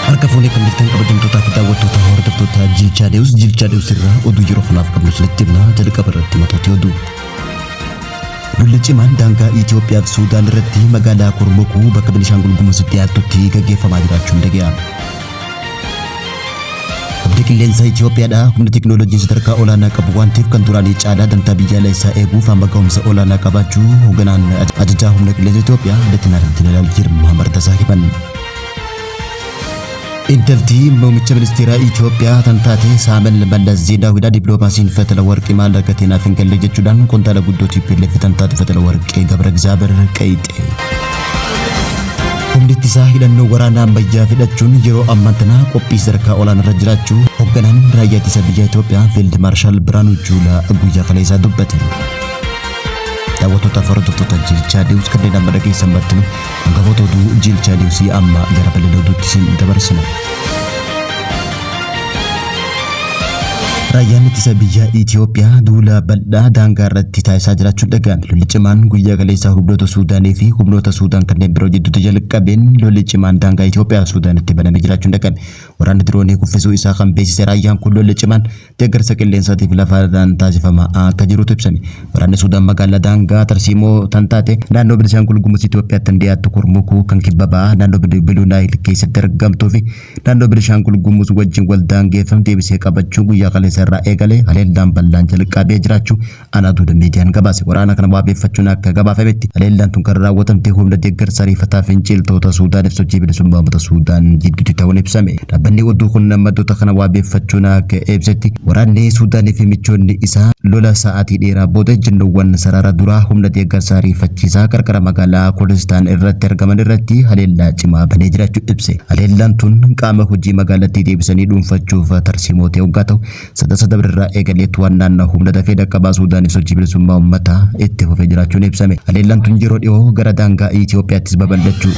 Harka fuunee kan jirtan kabajamtootaa fi daawwattoota hordoftoota Jilchaa News, Jilchaa News irraa oduu yeroo kanaaf qabnu isinitti himna. Jalqaba irratti matoota oduu. Lolli cimaan daangaa Itoophiyaa fi Suudaan irratti magaalaa Kormokuu bakka Benishaangul Gumuzitti dhiyaattutti gaggeeffamaa jiraachuun dhaga'ame. Humni qilleensaa Itoophiyaadha humna teekinooloojii sadarkaa olaanaa qabu waan ta'eef kan duraanii caalaa dantaa biyyaalessaa eeguuf amma ga'umsa olaanaa qabaachuu hoogganaan ajajaa humna qilleensa Itoophiyaa Leetinaal Jeneraal Girmaa Mardasaa himan. Intalti muummicha ministeeraa Itoophiyaa kan taate Saamel Mallas Zeenaawidha dippiloomaasiin Fatala Warqee maal argatee naaf hin galle jechuudhaan qondaala guddoo TPLF kan taate Fatala Warqee Gabra Gizaaber qeeyxe. Humni ittisaa hidhannoo waraanaa ammayyaa fidhachuun yeroo ammaan tana qophii sadarkaa olaanarra jiraachuu hoogganaan raayyaa ittisa biyya Itoophiyaa Fiild Maarshaal Biraanuu Juulaa guyyaa kaleessaa dubbate. Daawwattootaaf hordoftoota Jilchaa News kanneen amma dhageessan martinuu hangafoota oduu Jilchaa News amma gara bal'ina oduutti isin dabarsina. Raayyaan ittisa biyya Itoophiyaa duula bal'aa daangaa irratti taasisaa jiraachuun dhaga'ame. Lolli cimaan guyyaa kaleessaa humnoota Suudaanii fi humnoota Suudaan kanneen biroo jidduutti jalqabeen lolli cimaan daangaa Itoophiyaa fi Suudaanitti banamee jiraachuun dhaga'ame. Waraanni diroonii kuffisuu isaa kan beeksise raayyaan kun lolli cimaan deeggarsa qilleensaatiif lafarraan taasifamaa akka jirutu ibsame. Waraanni Suudaan magaalaa daangaa tarsiimoo tan taate naannoo Benishaangul Gumuz Itoophiyaatti kan dhiyaattu Kurmukuu kan kibba ba'aa naannoo Biluu Naayil keessatti argamtuu fi naannoo Benishaangul Gumuz wajjin wal daangeffam deebisee qabachuu guyyaa kaleessa irraa eegalee haleellaan bal'aan jalqabee jiraachuu Anaadooluu Miidiyaan gabaase. Waraana kana waabeeffachuun akka gabaafametti haleellaan tun kan raawwatamte humna deeggarsa ariifataa finciltoota Suudaaniif sochii bilisummaa uummata Suudaan jidduutti ta'uun ibsame. Dhaabbanni oduu kun maddoota kana waabeeffachuun akka ibsetti waraanni Suudaanii fi michoonni isaa lola sa'aatii dheeraa booda ejjennoowwan sarara duraa humna deeggarsa ariifachiisaa qarqara magaalaa Kurdistaan irratti argaman irratti haleellaa cimaa banee jiraachuu ibse. Haleellaan tun qaama hojii magaalattii deebisanii dhuunfachuuf tarsiimoo ta'e hoggaa ta'u Sadasa dabrerraa eegalee to'annaan humna dafee dhaqqabaa Suudaaniif sochii bilisummaa uummataa itti fufee jiraachuun ibsame. Haleellaan tun yeroo dhiyoo gara daangaa Itoophiyaattis babal'achuu.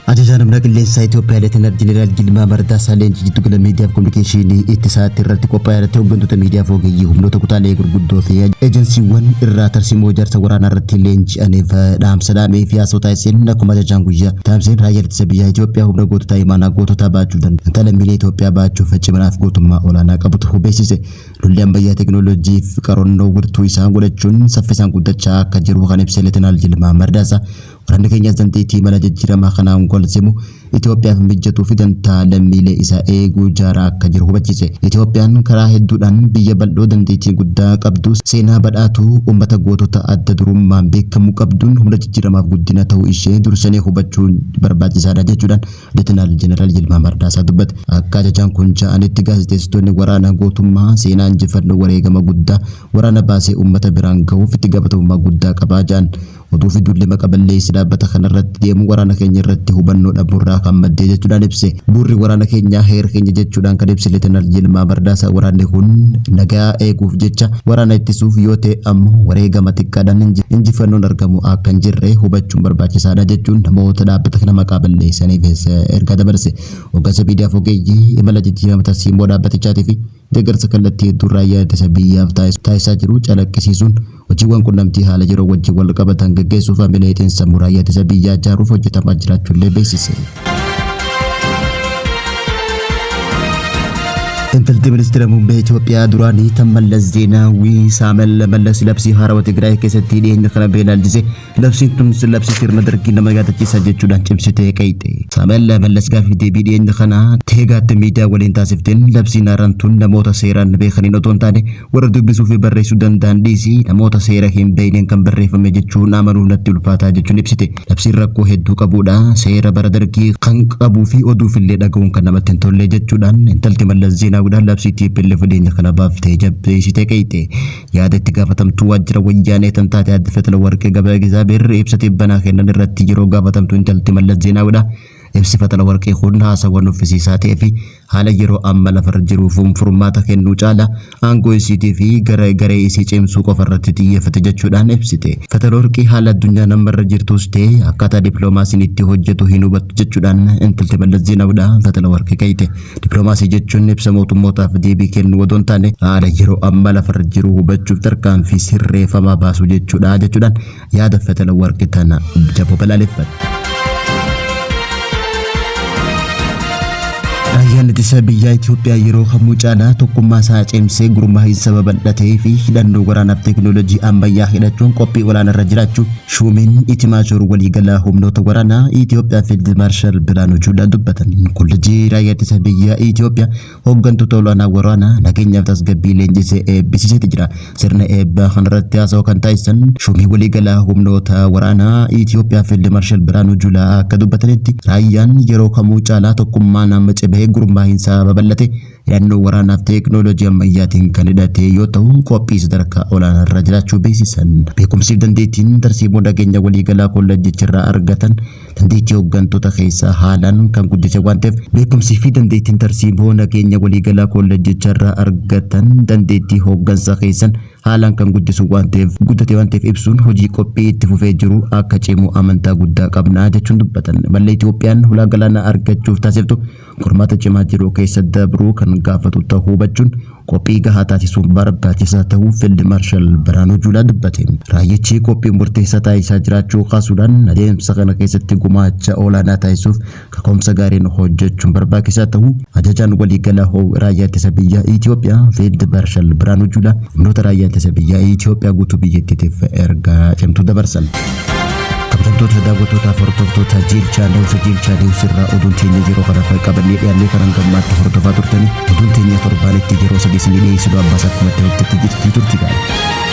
Ajajaan humna qilleensaa Itoophiyaa Leetinaal Jeneraal Jilmaa Mardaasaa leenjii jiddugala miidiyaa fi kominikeeshinii ittisaatti irratti qophaa'e irratti hooggantoota miidiyaa fi ogeeyyii humnoota kutaalee gurguddoo fi ejensiiwwan irraa tarsiimoo ijaarsa waraanaa irratti leenji'aniif dhaamsa dhaamee fi haasoo taasiseen akkuma ajajaan guyyaa taasiseen raayyaan ittisa biyyaa Itoophiyaa humna goototaa imaanaa goototaa baachuu danda'a lammiilee Itoophiyaa baachuuf ciminaaf gootummaa olaanaa qabu ta'uu beeksise. Lolli ammayyaa teekinooloojii fi qarannoo wirtuu isaa godhachuun saffisaan guddachaa akka jiru kan ibse Leetinaal Jilmaa Mardaasaa waraanni keenyas dandeettii mala jijjiiramaa kanaan wal simu Itoophiyaaf mijatuu fi dantaa lammiilee isaa eeguu ijaaraa akka jiru hubachiise. Itoophiyaan karaa hedduudhaan biyya bal'oo dandeettii guddaa qabdu seenaa badhaatuu uummata gootota adda durummaan beekamuu qabduun humna jijjiiramaaf guddina ta'uu ishee dursanii hubachuun barbaachisaadha jechuudhaan Leetinaal Jeneraal Yilmaa Mardaasaa dubbate. Akka ajajaan kun ja'anitti gaazexeessitoonni waraana gootummaa seenaa injifannoo wareegama guddaa waraana baasee uummata biraan gahuuf itti gaafatamummaa guddaa qabaa ja'an. Oduu fi duulli maqa balleessi dhaabbata kanarratti deemu waraana keenya irratti hubannoo dhabuurraa kan maddee jechuudhaan ibse. Buurri waraana keenyaa heera keenya jechuudhaan kan ibse Leetinaal Yilmaa Mardaasaa waraanni kun nagaa eeguuf jecha waraana ittisuuf yoo ta'e ammoo wareegama xiqqaadhaan injifannoon argamu akka hin jirre hubachuun barbaachisaadha jechuun namoota dhaabbata kana maqaa balleessaniif ergaa dabarse. Hoggansa miidiyaaf ogeeyyii imala jijjiirama tarsiimoo dhaabbatichaatii fi deeggarsa kallattii hedduun raayyaa ittisa biyyaaf taasisaa jiru calaqqisiisuun hojiiwwan qunnamtii haala yeroo wajjin wal qabatan gaggeessuuf hamilee xiinsammuu raayyaa ittisa biyyaa ijaaruuf hojjetamaa jiraachuullee beeksise. Intalti ministeera muummee Itoophiyaa duraanii tan Mallas Zeenaawii Saamel Mallas labsii haarawaa Tigraay keessatti dhiyeenya kana beelaalchise labsiin tun labsii sirna dargii nama yaadachiisa jechuudhaan cimsitee qeeyxe. Saamel Mallas gaaffii deebii dhiyeenya kana teegaatti miidiyaa waliin taasifteen labsiin haaraan tun namoota seeraan beekaniin otoo hin taane warra dubbisuu fi barreessuu danda'an dhiisii namoota seera hin beekneen kan barreeffame jechuun amanuuf natti ulfaataa jechuun ibsite. Labsiin rakkoo hedduu qabudha. Seera bara dargii kan qabuu fi oduufillee dhaga'uun kan namatti hin tolle jechuudhaan intalti Mallas Zeenaawidhaan labsii TPLF dhiyeenya kana baaftee jabbeessitee qeeyxe. Yaada itti gaafatamtuu waajjira wayyaanee tan taate Aadde Fetla Warqee Gabra Gizaabeer ibsa tibbanaa kennan irratti yeroo gaafatamtu intalti Mallas Zeenaawidha. Ibsi Fatalawarqii kun haasawa nuffisiisaa ta'ee fi haala yeroo amma lafarra jiruuf furmaata kennuu caala aangoo isiitii fi gara garee isii cimsuu qofa irratti xiyyeeffate jechuudhaan ibsite. Fatalawarqii haala addunyaan ammarra jirtus ta'e akkaataa dippiloomaasiin itti hojjetu hin hubattu jechuudhaan intalti Mallas Zeenaawidha Fatalawarqii ka'ite. Dippiloomaasii jechuun ibsa mootummootaaf deebii kennuu odoo hin taane haala yeroo amma lafarra jiru hubachuuf tarkaanfii sirreeffamaa baasuu jechuudha jechuudhaan yaada Fatalawarqii tana jaboo balaaleffatte. Raayyaan ittisa biyyaa Itoophiyaa yeroo kamuu caalaa tokkummaa isaa cimsee gurmaa'iinsa babal'atee fi hidhannoo waraanaaf teekinooloojii ammayyaa hidhachuun qophii olaanaa irra jiraachuu shuumiin Itaamaajoor waliigalaa humnoota waraanaa Itoophiyaa Fiild Maarshaal Biraanuu Juulaa dubbatan. Kolleejjii raayyaa ittisa biyyaa Itoophiyaa hooggantoota olaanaa waraanaa nageenyaaf tasgabbii leenjisee eebbisiiseeti jira. Sirna eebbaa kanarratti haasawaa kan taasisan shuumii waliigalaa humnoota waraanaa Itoophiyaa Fiild Maarshaal Biraanuu Juulaa akka dubbatanitti, raayyaan yeroo kamuu caalaa tokkummaan amma cimee gurmaa'iinsa babal'ate hidhannoo waraanaaf teekinooloojii ammayyaatiin kan hidhate yoo ta'u, qophii sadarkaa olaanaa irra jiraachuu beeksisan. Beekumsiif dandeettiin tarsiimoo nageenya waliigalaa kolleejjicharraa argatan dandeettii hooggantoota keessaa haalaan kan guddise waan ta'eef, beekumsii fi dandeettiin tarsiimoo nageenya waliigalaa kolleejjicharraa argatan dandeettii hooggansa keessan haalaan kan guddisu waan ta'eef guddate waan ta'eef ibsuun, hojii qophii itti fufee jiru akka cimu amantaa guddaa qabna jechuun dubbatan. Mallee Itoophiyaan hulaa galaanaa argachuuf taasiftu qormaata cimaa jiru keessa dabruu kan gaafatu ta'uu hubachuun qophii gahaa taasisuun barbaachisaa ta'uu Fiild Maarshaal Biraanuu Juulaa dubbate. Raayyichi qophii murteessaa taasisaa jiraachuu kaasuudhaan, adeemsa kana keessatti gumaacha olaanaa taasisuuf kaka'umsa gaariin hojjechuun barbaachisaa ta'uu ajajaan waliigalaa raayyaa ittisa biyyaa Itoophiyaa Fiild Maarshaal Biraanuu Juulaa humnoota raayyaa ittisa biyyaa Itoophiyaa guutuu biyyattiitiif ergaa cimtuu dabarsan. Kabajamtoota daawwattootaaf hordoftoota Jiilchaa News, Jiilchaa News irraa oduun teenya yeroo kanaaf qabannee dhiyaannee kanan gammaatti hordofaa turtani. Oduun teenya torbaanitti yeroo 3 isinii dhiyeessinu ammas akkumatti hojjetti jirti turti gaara.